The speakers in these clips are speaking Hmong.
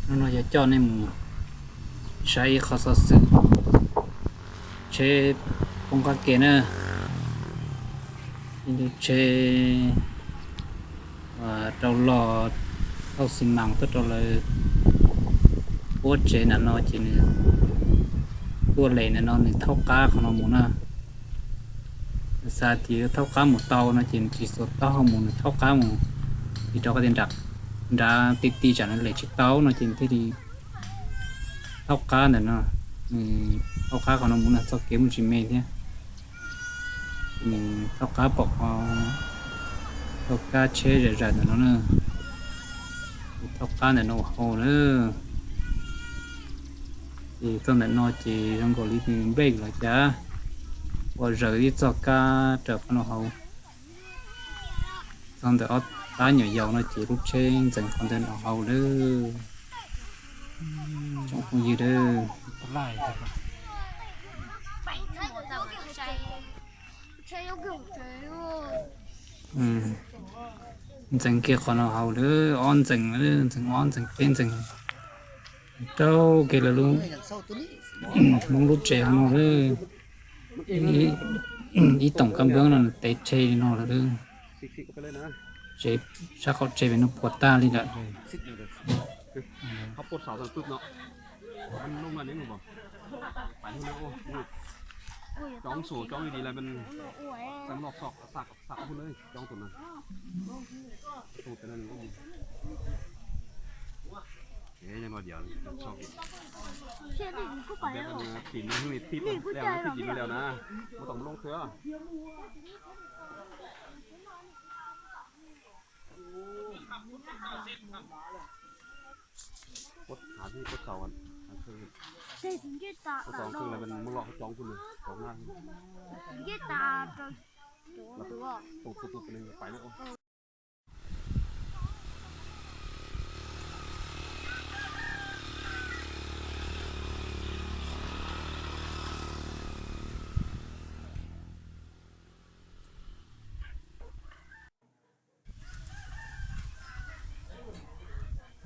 Hnub no yuav coj nej mus saib ib qho xov xwm tsheb poob qab ke na. Ib lub tsheb rau los thauj xi mas tuaj rau lawv puab tsev ntawm no ces nws tuaj lem ntawm no nws thaub qab qhov no mus na. Nws xav tias thaub qab mus tau no ces nws tsis xuas taub hau mus, nws thaub qab mus, vim rau qhov tias nram nrad ti ti tsam nws lem tsis tau no ces nws thiaj li thaub qab ntawm no, nws thaub qab qhov no mus no txoj kev muaj tsis me thiab. Nws thaub qab pom qhov thaub kab tsheb zawm zawm ntawm no na, nws thaub qab ntawm no ua hauj na. Ces txoj ntawm no ces zoo nkaus li nws nplej los cas ua zaws ib txoj kab raws qhov no hauv. Txog ntawm ob pab nyuam yaus no ces lub tsheb ntxeev qhov ntawd no hauv lawm. Tsoom phooj ywg, ntxeev kiag qhov no hauv lawm, ob ntxeev, ntxeev ob ntxeev peb ntxeev, rau kiag lawv lub, Hmoob lub tsev hauv no lawm. Ib toom kab nplooj no nws tev rhe li no lawm. Sab qaum tsev pem no puas tag li lawm.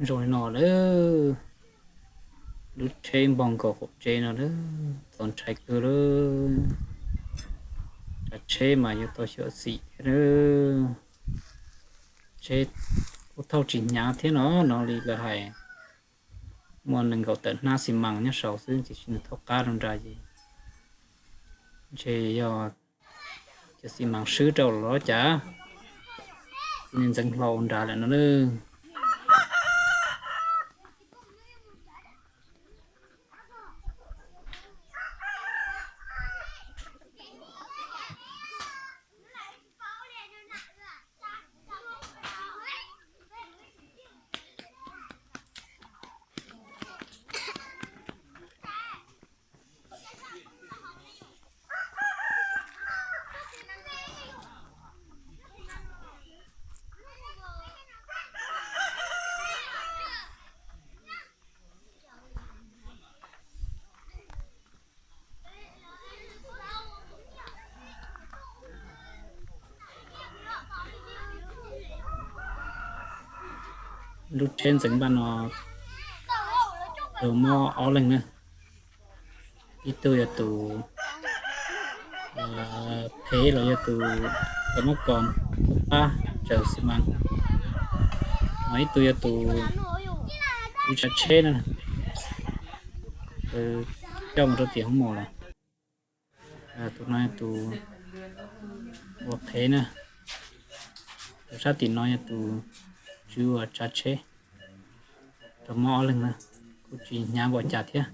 Zoo li no lawm, lub tsheb npog nkaus qaum tsev no lawm, txaus ntshai kawg lawm. Tsav tsheb mas yuav tau xyuam xim thiab lawm. Tsheb kuj thauj tsis hnyav thiab no, no li lawv hais, muaj nees nkaum tawm hnab xi mas nyob saud xwb tiam sis nws thauj qab rau nrad ces ntshe yog cov xi mas swb rau los cas, nws ntxeev hlo nrad lawm no na. Lub tsheb ntxeev npaj no tau mob ob leeg na. Ib tug yog tus phem los yog tus kab mob kos pab tsaws xi mas, ho ib tug yog tus tsav tsheb na, coj mus rau tim hoob mos lawm. Tus no yog tus ua qhev na, tus sab tim no yog tus tswv ua tsav tsheb. Rau mob ob leeg na, kuj tsis hnyav npaum cas thiab.